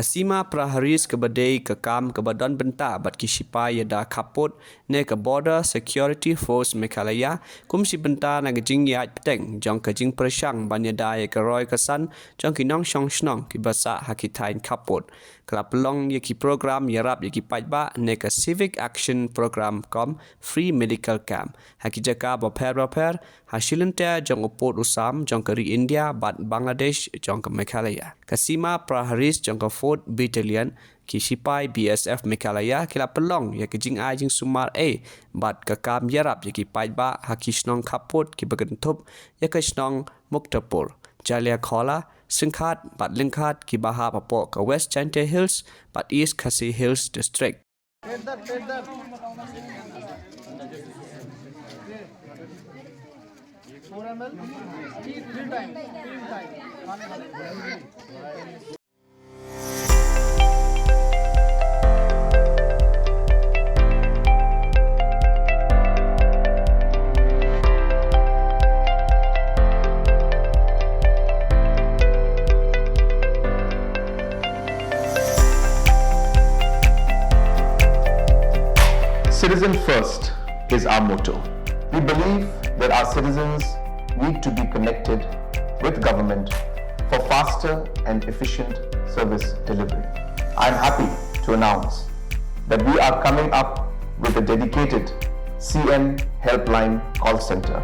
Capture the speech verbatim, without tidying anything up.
Sima Praharies kaba dei ka kam kaba don bynta bad ki shipai ïada khappud ne ka Border Security Force Meghalaya, kum shi bynta na ka jingïaid bteng jong ka jingpyrshang ban ïada ïa ka roi ka san jong ki nongshong shnong kiba sah ha ki thaiñ khappud. Ka la pynlong ïa ki program ïarap ïa ki paidbah ne ka Civic Action Program cum Free Medical Camp ha ki jaka bapher bapher ha shilynter jong u pud u sam jong ka ri India bad Bangladesh jong ka Meghalaya. Ka Sima Praharies jong ka Fourth Battalion, ki shipai B S F Meghalaya, ki la pynlong ïa ka jingai jingsumar ei bad ka kam ïarap ïa ki paidbah ha ki shnong khappud kiba kynthup ïa ka shnong Muktapur, Jaliakhola, Syngkhat bad Lyngkhat kiba hap hapoh ka West Jaintia Hills bad East Khasi Hills District. Citizen first is our motto. We believe that our citizens need to be connected with government for faster and efficient service delivery. I'm happy to announce that we are coming up with a dedicated C M Helpline call center.